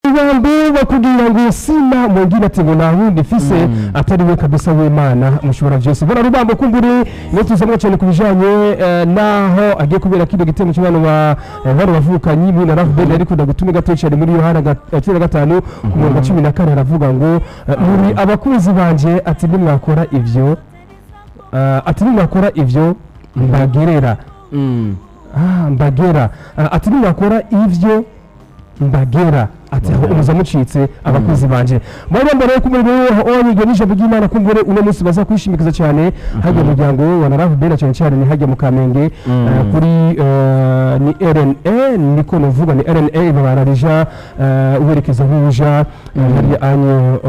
Rubambo bakubwira ngo sina mwingine, ati ngo nta wundi mfise atari we kabisa w'Imana mushobora byose. Bora Rubambo, kumbure niyo tuzamwa cyane ku bijanye naho agiye kubera kino gitemo cy'abantu ba bano bavukanyi na Rav ariko ndagutume gato cyane muri Yohana 15 ku murongo wa 14, aravuga ngo muri abakunzi banje, ati nimwakora ivyo ati nimwakora ivyo mbagerera mbagera ati nimwakora ivyo mbagera, ati aho umuza mucitse abakozi banje. Mwari mbere ko muri onye iryo n'ijambo ry'Imana, kumbure uno munsi baza kwishimikiza cyane hajya muryango wa Naravu Bena, cyane cyane ni hajya mu Kamenge kuri ni RNA, niko novuga ni RNA ibabara rija werekeza nk'uja hariya anyo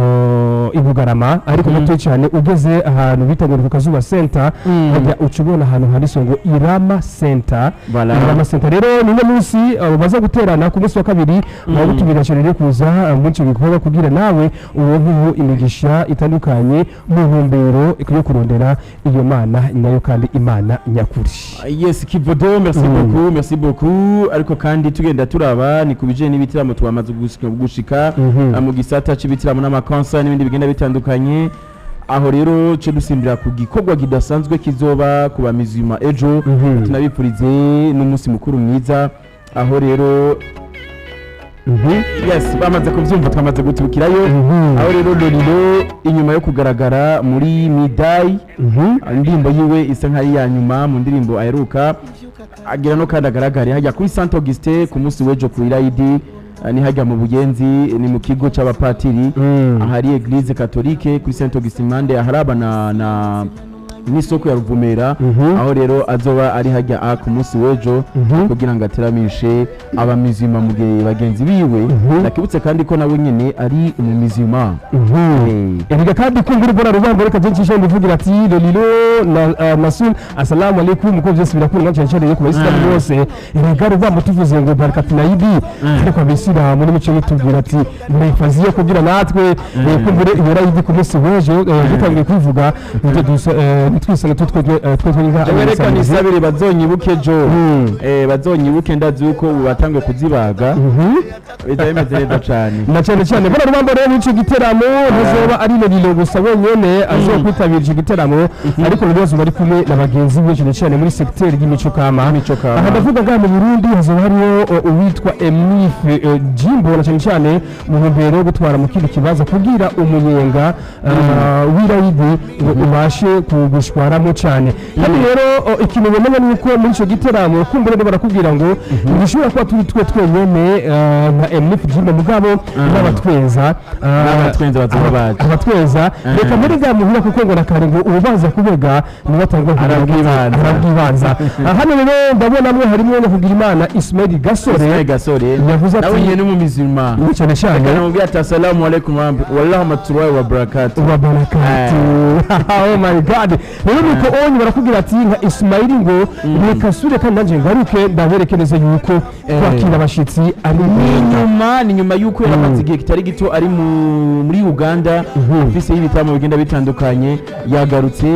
i Bugarama, ariko gato cyane ugeze ahantu bita ngo ni ku Kazuba Center, hajya uca ubona ahantu handitse ngo Irama Center. Voilà. Irama Center rero ni uno munsi baza guterana ku munsi wa kabiri, bagutumira cyane rero kuza muri icyo gikorwa kugira nawe uronkeho imigisha itandukanye mu ntumbero yo kurondera iyo Mana nayo kandi Imana nyakuri. Yes, Kivodo, merci beaucoup, merci beaucoup. Ariko kandi tugenda turaba ni ku bijanye n'ibitaramo twamaze gushika mu gisata c'ibitaramo n'amakonsa n'ibindi bigenda bitandukanye. Aho rero ce dusimbira ku gikorwa kidasanzwe kizoba ku bamizima ejo. Tunabipfurize n'umunsi mukuru mwiza. Aho rero yes, bamaze kuvyumva, twamaze guturukirayo. Aho rero Lolilo, inyuma yo kugaragara muri Midai, indirimbo yiwe isa nk'ari iya nyuma mu ndirimbo aheruka agira, no kandi agaragare hajya kuri Saint Augustin ku munsi w'ejo ku Irayidi, ni hajya mu Bugenzi, ni mu kigo c'abapatiri ahari Église catholique kuri Saint Augustin mande aharaba na n'isoko ya Ruvumera. Aho rero azoba ari hajya a ku munsi w'ejo kugira ngo ateramishe abamizima mu gihe bagenzi biwe. Nakibutse kandi ko nawe nyene ari umumizima. Erega kandi kumbura ubona Rubambo, reka je ncishe ndivugira ati Lolilo na Nasul, assalamu alaikum, ko byose birakundwa cyane cyane ku bayisilamu bose. Erega Rubambo, tuvuze ngo barakati naidi, ariko abisilamu n'imico bitubwira ati mwifaziye kugira natwe kumbure iyo rayidi ku munsi w'ejo dutangiye kubivuga nitwisanga tutwe twe nka Jewe reka nisabire bazonyibuke ejo. Bazonyibuke, ndazi yuko ubu batanguye kuzibaga, bizaba bimeze neza cane. Na cyane cyane bora Rubambo rero, muri ico giteramo ntazoba ari Lolilo gusa wenyene azokwitabira ico giteramo, ariko rero azoba ari kumwe na bagenzi be, cyane cyane muri secteur y'imico kama. Imico kama. Aha ndavuga ngaha mu Burundi hazoba hariyo uwitwa Emif Jimbo, na cyane cyane mu ntumbero yo gutwara mu kindi kibazo kugira umunyenga w'irayidi ngo ubashe kugushwaramo cyane. Kandi rero ikintu bemenya ni uko muri ico giteramo kumbure rero barakubwira ngo ntibishobora kuba turi twe twenyene nka Emif Jimbo, mugabo n'abatwenza N'abatwenza bazoba baje. Abatwenza reka muri ga muhira, kuko ngo nakare ngo ububanza kubega niwe atangwa. Arabwibanza. Arabwibanza. Hano rero ndabonamwe harimo no kugira Imana Ismail Gasore. Ismail Gasore yavuze ati nawe nyene n'umumizima. Ni cyane cyane. Namubwira ati assalamu alaikum wa rahmatullahi wa barakatuh. Wa barakatu. Oh my God! Rero nuko onye barakubwira ati nka Ismail ngo reka sure kandi nanje ngaruke ndabereke neza yuko kwakira abashitsi ari Ni nyuma, ni nyuma yuko yaramaze igihe kitari gito ari muri Uganda ofisi y'ibitaramo bigenda bitandukanye. Yagarutse,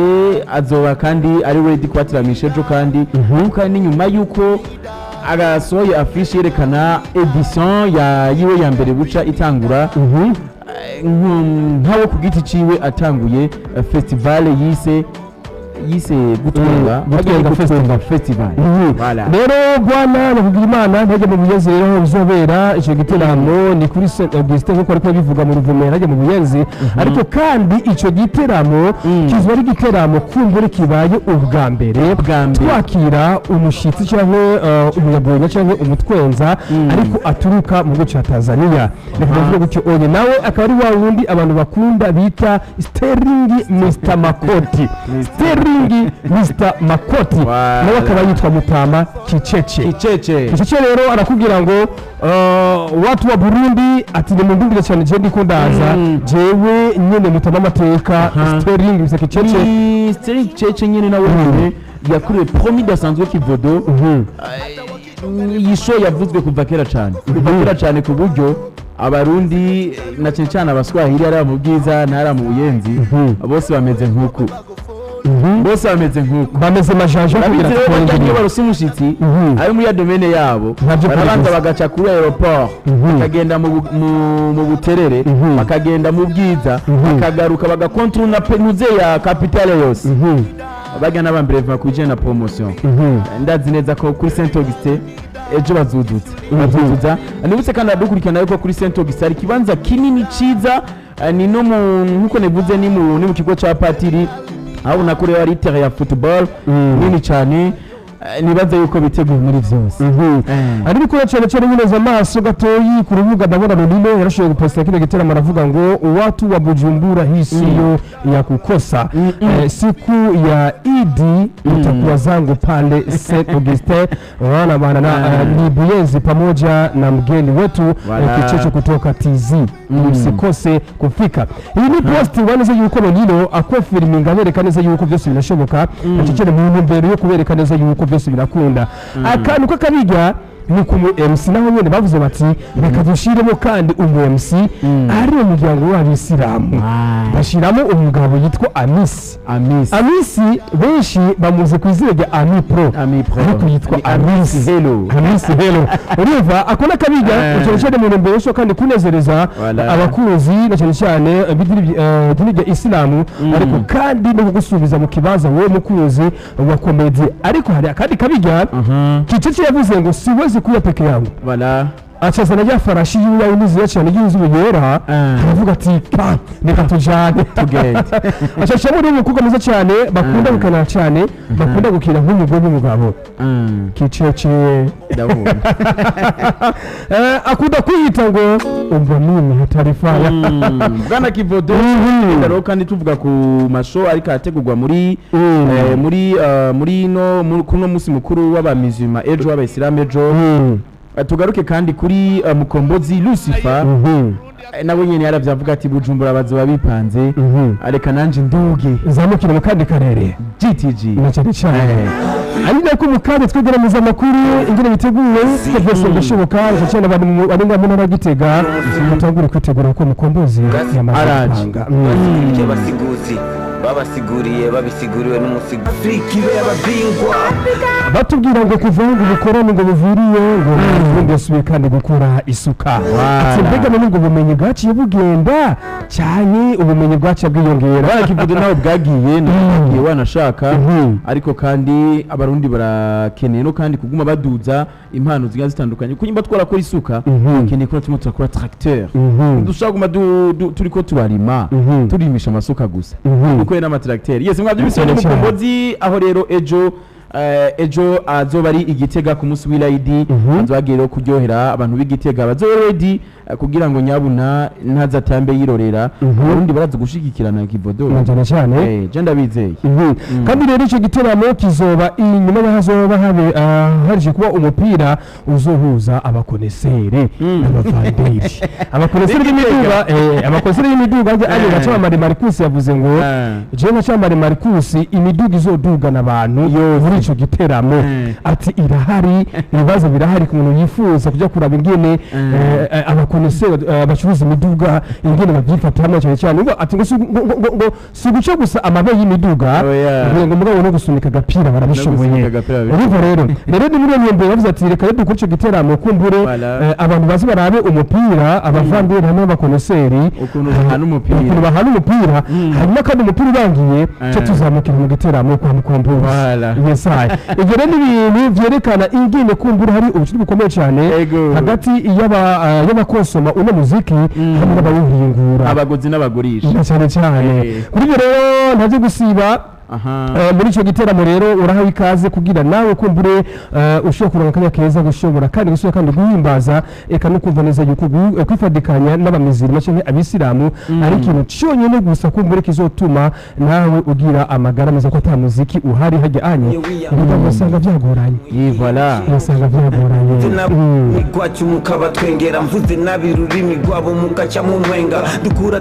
azoba kandi ari ready kubatiramisha ejo. Kandi kuko ni nyuma yuko agasohoye affiche yerekana édition ya yiwe ya mbere buca itangura nkawe ku giti ciwe atanguye festival yise Gutwenga. Gutwenga Festival. Festival. Voilà. Rero bwana nakugira Imana ntajya mu Buyenzi rero, aho bizobera icyo giteramo ni kuri Saint Augustin nk'uko ariko bivuga mu Ruvumera hajya mu Buyenzi. Ariko kandi icyo giteramo kizaba ari igiteramo kumbure kibaye ubwa mbere Bwa mbere. twakira umushitsi cyangwa umunyabwonya cyangwa umutwenza, ariko aturuka mu gihugu cya Tanzania, reka tuvuge gutyo onye. Nawe akaba ari wa wundi abantu bakunda bita Sterling Mr Makoti, Sterling Mr Makoti. Voilà. Nawe akaba yitwa Mutama Kicece. Kicece. Kicece rero arakubwira ngo watu wa Burundi, ati nimundungire cyane, je ndiko ndaza jewe nyene Mutama amateka Sterling Mr Kicece. Ni Sterling Kicece nyene nawe nyene yakuriwe promis dasanzwe Kivodo. Iyi show yavuzwe kuva kera cyane, kuva kera cyane, ku buryo Abarundi na cyane cyane Abaswahili ari mu Bwiza n'ari mu Buyenzi bose bameze nk'uku. Bose bameze nk'uko. Bameze majanja Urabizi kugira rero, tukore barya iyo indirimbo. barose umushitsi ari muri ya domaine yabo, Ntabyo barabanza kwivuza. bagaca kuri aéroport, bakagenda mu Buterere, bakagenda mu Bwiza, bakagaruka bagakontorona penuze ya capitale yose. Bajya n'abambere ku bijyanye na promotion. Ndazi neza ko kuri Saint Augustin ejo bazudutse bazuzuza. Nibutse kandi abadukurikirana yuko kuri Saint Augustin hari ikibanza kinini ciza, ni no mu, nkuko nivuze, ni mu kigo ca patiri, aho ubona ko rero ari terrain ya football nini cyane. Nibaze yuko biteguye muri vyose. Ari gukora cyane cyane neza amaso gatoyi ku rubuga. Ndabona Lolilo yarashoboye guposita kino gitaramo, aravuga ngo "Watu wa Bujumbura, hii siyo ya kukosa. Siku ya Idi itakuwa zangu pale Saint Augustin." Wana bana na ni Buyenzi pamoja na mgeni wetu Voilà. Kichecho kutoka TZ, msikose kufika. Iyi ni post ubona yuko Lolilo akonfirminga, abereka neza yuko byose birashoboka, na cyane mu ntumbero yo kubereka neza yuko byose birakunda. Akantu k'akabirya ni ku mu MC, naho nyene bavuze bati reka dushiremo kandi umu MC ari mu muryango w'abisilamu, bashiramo umugabo yitwa Amisi. Amisi. Amisi benshi bamuzi ku izina rya Ami Pro. Ami Pro. Ariko yitwa Ni Amisi Hello. Amisi Hello. Urumva ako n'akabiga cyane cyane mu ntumbero yo kandi kunezereza Voilà. abakunzi na cyane cyane b'idini rya Isilamu, ariko kandi no kugusubiza mu kibanza wowe mukunzi wa comedy. Ariko hari akandi kabiga. Kicheche yavuze ngo "Siwezi kuya peke yangu." Voilà. Acazana rya farashi yiwe nziza cyane y'inzu yera, aravuga ati "Pa, reka tujane." Tugende. Acashamo uri umukobwa mwiza cyane bakunda gukina cyane, bakunda gukina nk'umugore n'umugabo. Kicheche Ndabona. Akunda kwiyita ngo "Umva mimi hatarifaya." Bwana Kivodo, rero kandi tuvuga ku masho ariko arategurwa muri muri no kuno musi mukuru w'abamizima ejo, w'abayisilamu ejo. Tugaruke kandi kuri Mukombozi Lucifer. Nawe nyene yaravyavuga ati Bujumbura bazoba bipanze, areka nanje nduge. Zamukira mu kandi karere. GTG. Na cyane cyane ari nako mu kanya twegeramiza amakuru ingene biteguwe ko byose birashoboka, cyane cyane abantu bari mu ntara ya Gitega mutangure kwitegura kuko Mukombozi yamaze Araje. gupanga. Ibyo abasiguzi babasiguriye babisiguriwe n'umusigo Afrika ibe ababingwa. Batubwira ngo kuva ngo ubukoroni ngo buviriye, ngo ubundi yasubiye kandi gukura isuka. Ati mbega none ngo ubumenyi bwaciye bugenda cyane, ubumenyi bwaciye bwiyongera? Bwana Kivodo, nawe bwagiye, nawe wanashaka. Ariko kandi Abarundi barakeneye no kandi kuguma baduza impano zigiye zitandukanye, kuko nimba twarakora isuka, dukeneye kuba turimo turakora tracteur. Dushobora kuguma turiko turarima, turimisha amasuka gusa, kuko n'amatracteur. Yes, mwabyumvise, ni Cyane cyane. Mukombozi, aho rero ejo azoba ari Igitega ku munsi w'Ilayidi. Azoba rero kuryohera abantu b'Igitega, bazobe ready, kugira ngo nyabuna ntazatambe yirorera. Abarundi barazi gushigikirana, Kivodo. Na cyane cyane. Je ndabizeye. Kandi rero icyo gitaramo kizoba inyuma y'ahazoba habe haje kuba umupira uzohuza abakoneseri n'abavanderi, abakoneseri b'imiduga, abakoneseri b'imiduga ajya ari Gacamamare Marcus yavuze ngo jewe Gacamamare Marcus, imiduga izodugana abantu muri ico giteramo, ati irahari, ibibazo birahari ku muntu yifuza kujya kuraba ingene abakoneseri bacuruza imiduga ingene babyifatamo cyane cyane. Ngo ati ngo ngo si uguca gusa amabe y'imiduga, Oya. ngo mugabo no gusunika agapira barabishoboye. No gusunika agapira barabishoboye. Urumva rero ni muri iyo ntumbero bavuze ati reka rero dukore ico giteramo, kumbure Voilà. abantu bazi barabe umupira, abavandimwe hamwe n'abakoneseri Ukuntu bahana umupira. Ukuntu bahana umupira. Hanyuma kandi umupira urangiye cyo tuzamukira mu giteramo kwa Mukombozi. Voilà. Yes, I. Ibyo rero ni ibintu vyerekana ingene kumbura hari ubucuti bukomeye cyane Ego. hagati y'abakonsoma uno muziki hamwe n'abawuhingura. Abaguzi n'abagurisha. Na cyane cyane. Kuri ibyo rero ntaje gusiba. Muri icyo giteramo rero urahawe ikaze kugira nawe kumbure ushobora kuronka akanya keza gushobora kandi gusubira kandi guhimbaza, eka no kumva neza yuko kwifadikanya n'abamizirima cyangwa abisilamu ari ikintu cyonyine gusa kumbure kizotuma nawe ugira amagara meza, ko ata muziki uhari hajya anye ugasanga byagoranye. Yi, voilà. Ugasanga byagoranye. Rwacu mukabatwengera, mvuze nabi ururimi rwabo mugaca mu mwenga dukura.